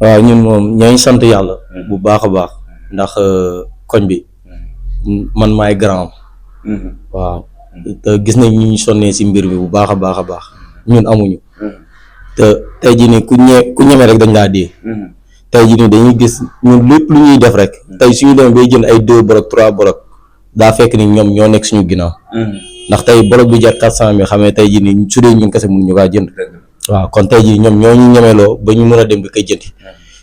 waaw ñun moom ñooy sant yàlla. bu baax a baax. ndax koñ bi. man maay grand. waaw te gis nañ ñu sonnee si mbir bi bu baax a baax a baax. ñun amuñu. te tey jii nii ku ñeme rek dañ laa dee. tey jii nii dañuy gis ñun lépp lu ñuy def rek. tey suñu demee bay jënd ay 2 bolok 3 bolok daa fekk ni ñoom ñoo nekk suñu ginnaaw. ndax tey bolok bi jar 400 000 xam ne tey jii nii su dee ñun kese mënuñu kaa jënd. waaw kon tey jii ñoom ñoo ñu ñemeloo ba ñu mën a dem di koy jëndi.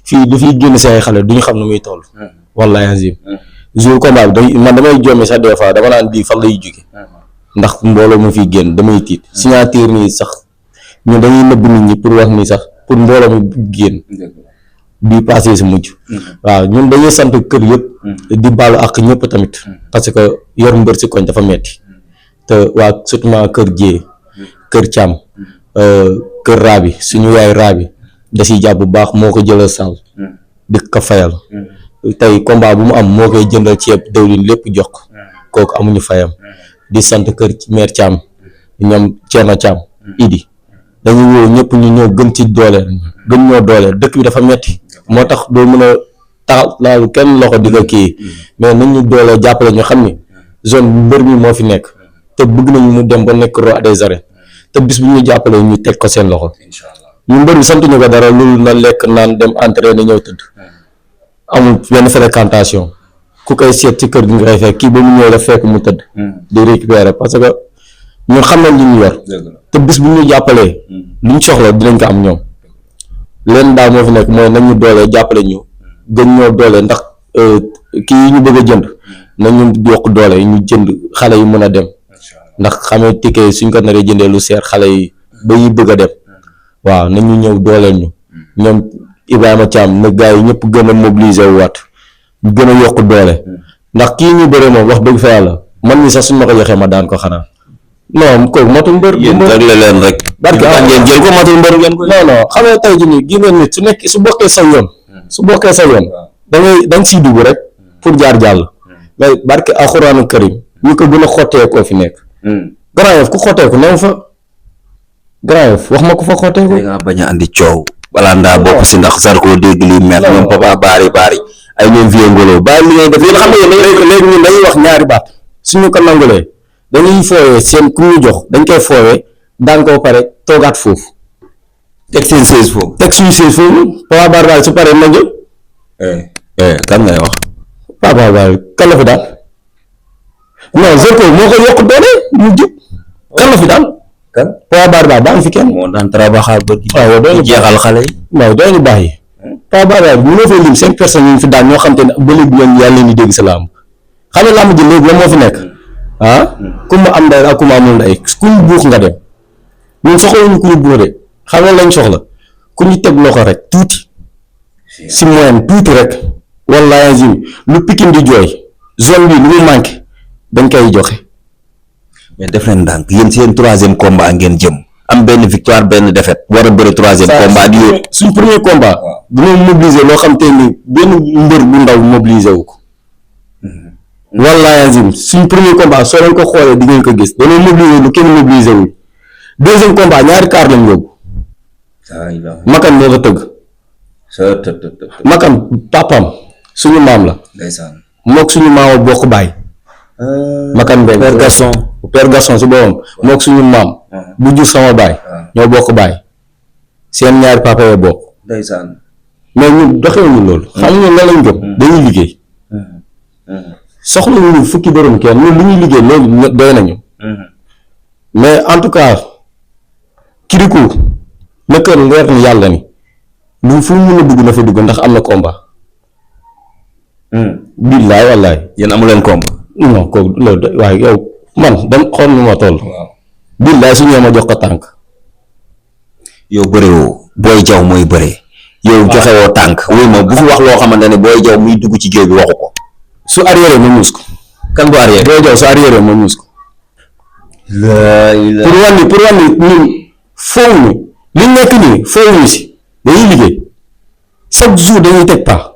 fii lu fiy génn si ay xale duñu xam ne muy toll. wallahi azim jour combat bi man damay jommi sax des fois dama naan bii fan lay jóge ndax mbooloo mu fiy génn damay tiit signature nii sax ñun dañuy nëbb nit ñi pour wax ni sax pour mbooloo mu génn bii passé si mujj. waaw ñun dañuy sant kër yëpp. di baalu ak ñëpp tamit. parce que yor mbër si koñ dafa metti te waa surtout kër Dieng kër Thiam kër Rabi suñu yaay Rabi da siy jàpp bu baax moo ko jëlal saal di ko fayal. tey combat bu mu am moo koy jëndal ceeb dawlin lépp jox ko kooku amuñu fayam. di sant kër maire Thiam ñoom Thierno Thiam Idi dañu woo ñëpp ñu ñëw gën ci dooleel gën ñoo dooleel dëkk bi dafa metti moo tax doo mën a taxal laal kenn loxo di ko kii mais nañ ñu dooleel jàppale ñu xam ni zone mbër mi moo fi nekk te bëgg nañu mu dem ba nekk roi des arènes te bis bu ñu jàppale ñu teg ko seen loxo ñu mbër mi sant ñu ko dara loolu na lekk naan dem entraîner ñëw tëdd amul benn fréquentation ku koy seet ci kër gi nga koy fekk kii ba mu ñëw la fekk mu tëdd di récupérer parce que ñun xam nañ li ñu yor te bis bu ñu jàppalee lu ñu soxla dinañ ko am ñoom leen daal moo fi nekk mooy nañ ñu doolee jàppale ñu gën ñoo doole ndax kii yi ñu bëgg a jënd nañu yokk doole ñu jënd xale yi mën a dem ndax xamee ticket yi suñ ko naree jëndee lu seer xale yi ba yi bëgg a dem waaw nañu ñëw dooleel ñu ñoom Ibrahima Thiam na gars yi ñëpp gën a mobiliser wu waat gën a yokk doole ndax kii ñu bëre moom wax dëgg fa yàlla man mii sax suñ ma ko joxee ma daan ko xanaa non kooku matul mbër. yéen réglé leen rek. barke ngeen jël ko matul mbër ngeen ko. non non xam nga tey jii nii gi ngeen nit su nekk su bokkee sa yoon. su bokkee sa yoon. da nga siy dugg rek pour jaar jàll. mais barke alxuraanu karim ñu ko gën a xottee koo fi nekk. Grand Yoff ku xotteeku new fa. Grand Yoff wax ma ko fa xotteeku. da ngaa bañ a andi coow. balaa ndaa bokk si ndax Zarko dégg li mer ñoom papa baari ay ñoom vieux ngolo bàyyi li ngay def yéen xam nga léegi ñun dañuy wax ñaari baat suñu ko nangulee dañuy foowee seen ku ñu jox dañ koy foowee daan ko pare toogaat foofu teg seen chaise foofu. teg suñu chaise foofu papa baari su paree na jël. kan ngay wax. papa baari kan la fi daal non Zarko moo ko yokk doole mu jub kan la fi daal. kan papa baari daan fi kenn. moo daan trabaxaar ba gi. waaw doo ñu jeexal xale yi. waaw doo ñu baax yi. papa baari mënoo fee lim 5 personnes ñu fi daan ñoo xam te ne ba léegi ñoom yàlla leen di dégg sa làmb xam nga làmb ji léegi la moo fi nekk. ku mu am ndey ak ku mu amul ndey ku ñu buux nga dem ñun soxlawuñu ku ñu buux de xam nga lañ soxla ku ñu teg loxo rek tuuti si moyen tuuti rek wallaahi azim lu Pikine di jooy zone bi lu mu manqué dañ koy joxe. mais def leen ndànk yéen seen 3e combat ngeen jëm am benn victoire benn défaite war a bëri 3e combat di yóbbu suñ premier combat dañoo mobiliser loo xam te ni benn mbër bu ndaw mobiliser wu ko. wallahi azim suñ premier combat soo leen ko xoolee di ngeen ko gis dañoo mobiliser lu kenn mobiliser wul 2e combat ñaari kaar lañ yóbbu. Makan moo ko tëgg. Makan papam suñu maam la. mook suñu maama bokk baay. Makan Mbengue Père Gaston su boobam mook suñu maam. bu jur sama baay. ñoo bokk baay. seen ñaari papa yoo bokk. mais ñun doxewuñu loolu. xam nga lan lañ gëm. dañuy liggéey. soxla ñu fukki dërëm kenn ñun li ñuy liggéey loolu doy nañu. mais en tout cas Kirikou na kër leer ni yàlla ni lu fu mu mën a dugg na fa dugg ndax am na combat. billaay wallaay. yéen amu leen combat. non kooku loolu waaye yow man dam xool nu ma toll. billaay su ñëwee ma jox ko tànk. yow bërewoo Boy Diaw mooy bëree. yow joxewoo tànk. wuy ma bu fi wax loo xamante ne Boy Diaw muy dugg ci géew bi waxu ko. su arrière ma muus ko. kan bu arrière. Boy Diaw su arrière ma muus ko. pour wàllu ñun foofu li nekk nii foofu si dañuy liggéey chaque jour dañuy teg pas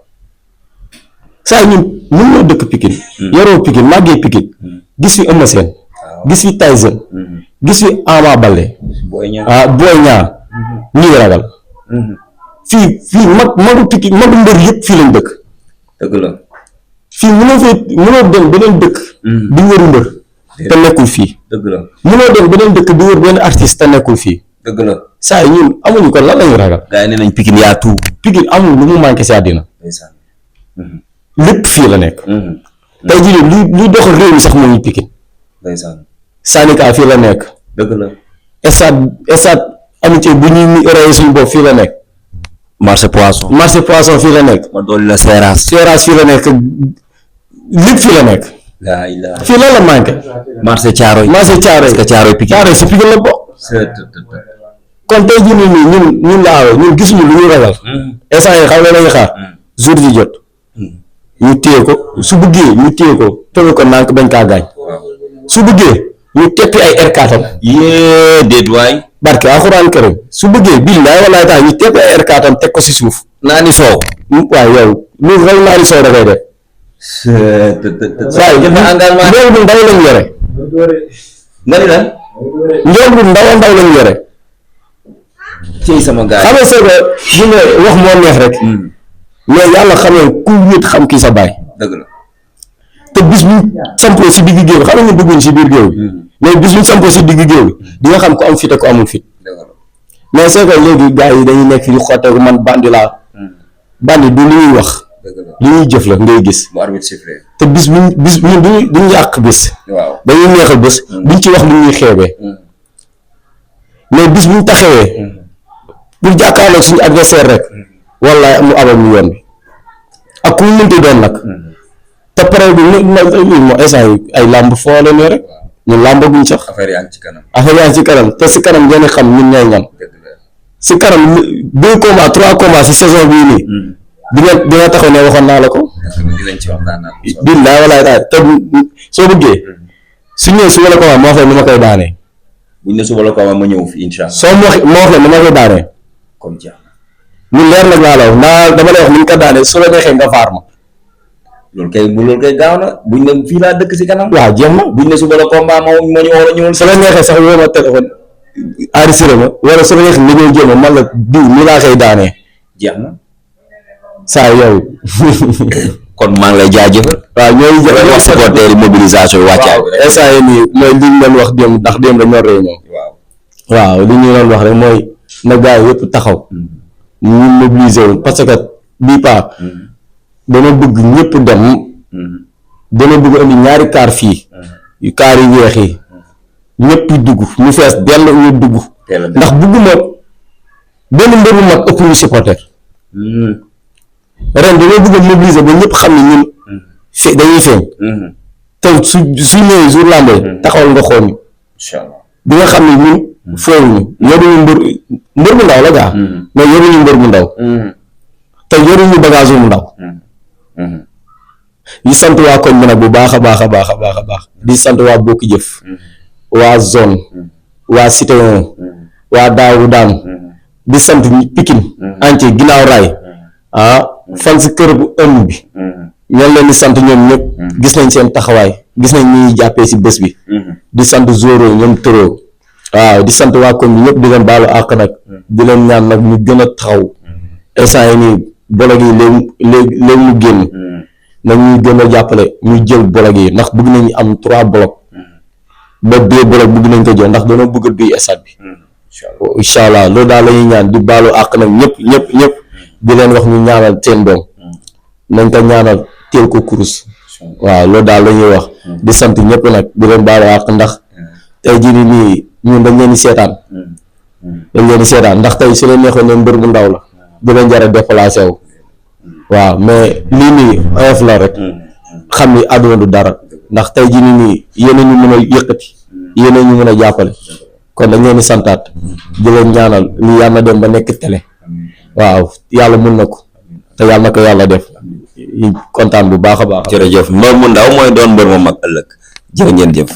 saa ñun mën noo dëkk Pikine. yoroo Pikine màggee Pikine. gis fi Eumeu Sène. gis fi Tyson. gis fi Ama Baldé. Boy Niang ñuy ragal. fii magu Pikine magu mbër yëpp fii lañ dëkk. dëgg la fii mënoo dem beneen dëkk. di wër mbër te nekkul fii. dëgg la mënoo dem beneen dëkk di wër benn artiste te nekkul fii. dëgg la saa yi ñun amuñu ko lan lañu ragal. gars yi nee nañ Pikine yaa tout. Pikine amul lu mu manqué si àddina. lépp fii la nekk. tey jii luy doxal réew mi sax moo ñu Pikine. Sanika fii la nekk. dëgg la stade amitié bu ñuy rey suñu bopp fii la nekk. marché poisson fii la nekk. ma dolli la Seras fii la nekk lépp fii la nekk. fii lan la manqué. marché Thiaroye parce que Thiaroye Pikine si Pikine la bokk. kon tey jii nii ñun laa ñun gisuñu lu ñuy ragal. instant yi xam nga dañuy xaar jour ji jot. ñu téye ko su bëggee ñu téye ko tënk ko nànk bañ kaa gaañ. su bëggee ñu teppi ay R4 am. yee déet waay. barke alxuraan karim su bëggee billaay walaay tax ñu teppi ay R4 am teg ko si suuf. naa ni soow. waaw yow lu rek naa ni soow da koy def. saa yi njool bu ndaw lañ yore. nga ni lan. njool bu ndaw lañ yore. ci sama gars yi xam nga c'est que wax moo neex rek. mais yàlla xam ne ku wéet xam kii sa baay. dëgg la te bis bu sampoo si digg géew xam nga ñu dugguñ si biir géew bi mais bis bu sampoo si digg géew bi di nga xam ko am fit ak ko amul fit. mais c'est que léegi gars yi dañuy nekk fi di xotteeku man bandi laa. bandi du li ñuy wax. li ñuy jëf la ngay gis. te bis ñun duñu yàq bis. dañuy neexal bés. duñ ci wax lu ñuy xeebee. mais bis bu ñu taxawee. pour jàkkaarloog suñu adversaire rek. wallaay mu abal ñu yoon bi ak ku mu mënti doon nag te pare bi moo instant yi ay làmb foo la ne rek ñun làmbaguñ sax affaire yaa ngi ci kanam te si kanam ngeen xam ñun ñooy ñan si kanam 2 combats 3 combats si saison bii nii di nga taxaw ne waxoon naa la ko billaay walaay daal te soo bëggee su ñëwee suba la combat moo wax la ni ma koy daanee buñ ne suba la combat ma ñëw fi insha Allah soo moo wax la ni ma koy daanee comme lu leer nag laa la wax naa dama lay wax ni nga ko daanee su la neexee nga faar ma. loolu kay gaaw na buñ ne fii laa dëkk si kanam. waaw jéem na buñ ne suba la combat ma ñu war a ñëwul. su la neexee sax woo ma téléphone enregistré ma wala su la neexee nga ñëw jéem a man la diw ni laa koy daanee. jeex na saa yow. kon maa ngi lay jaajëfal. waaw ñooy wax supporter yi mobilisation yi wàccaay. waaw instant yii nii mooy li ñu doon wax démb ndax démb dañoo réunion. waaw li ñu doon wax rek mooy na gars yi yëpp taxaw. ñu mobiliser wu parce que bii paa dana bëgg ñëpp dem dana bëgg indi ñaari kaar fii kaar yu weex yi ñëpp dugg ñu fees dell ñu dugg ndax bëgguma benn mbër bu mag ëpp ñu supporter ren dana bëgg a mobiliser ba ñëpp xam ne ñun dañuy feeñ te su ñëwee jour làmb taxawal nga xool ñu di nga xam ne ñun foofu ñu yoruñu mbër bu ndaw la gaa mais yoruñu mbër bu ndaw te yoruñu bagage bu ndaw di sant waa koñ bi nag bu baax a baax di sant waa Bokki Jëf waa zone waa cité waa Daawu Daan di sant Pikine entier ginnaaw raay fan si kër bu ëmb bi ñoo leen di sant ñoom ñëpp gis nañ seen taxawaay gis nañ ñuy jàppee si bés bi di sant Zoro ñoom tëroo waaw di sant waa koñ bi ñëpp di leen baalu àq nag di leen ñaan nag ñu gën a taxaw instant yi nii bolog yi léegi mu génn nag ñuy gën a jàppale ñu jël bolog yi ndax bëgg nañu am 3 bolog ba 2 bolog bëgg nañ ko jël ndax dañoo bëgg a duy stade bi incha allah loolu daal la ñuy ñaan di baalu àq nag ñëpp di leen wax ñu ñaanal seen doom nañ ko ñaanal teel ko kurus waaw loolu daal la ñuy wax di sant ñëpp nag di leen baalu àq ndax tey jii nii ñun dañ leen di seetaan ndax tey su leen neexoon ne mbër bu ndaw la du leen jar a déplacé wu waaw mais lii nii oyof la rek xam ni àdduna du dara ndax tey jii nii yéen ñu mën a yëkkati yéen ñu mën a jàppale kon dañ leen di santaat di leen ñaanal li yàlla na dem ba nekk télé waaw yàlla mën na ko te yàlla na ko yàlla def kontaan bu baax a baax. jërëjëf mbër mu ndaw mooy doon mbër mu mag ëllëg jërë ngeen jëf.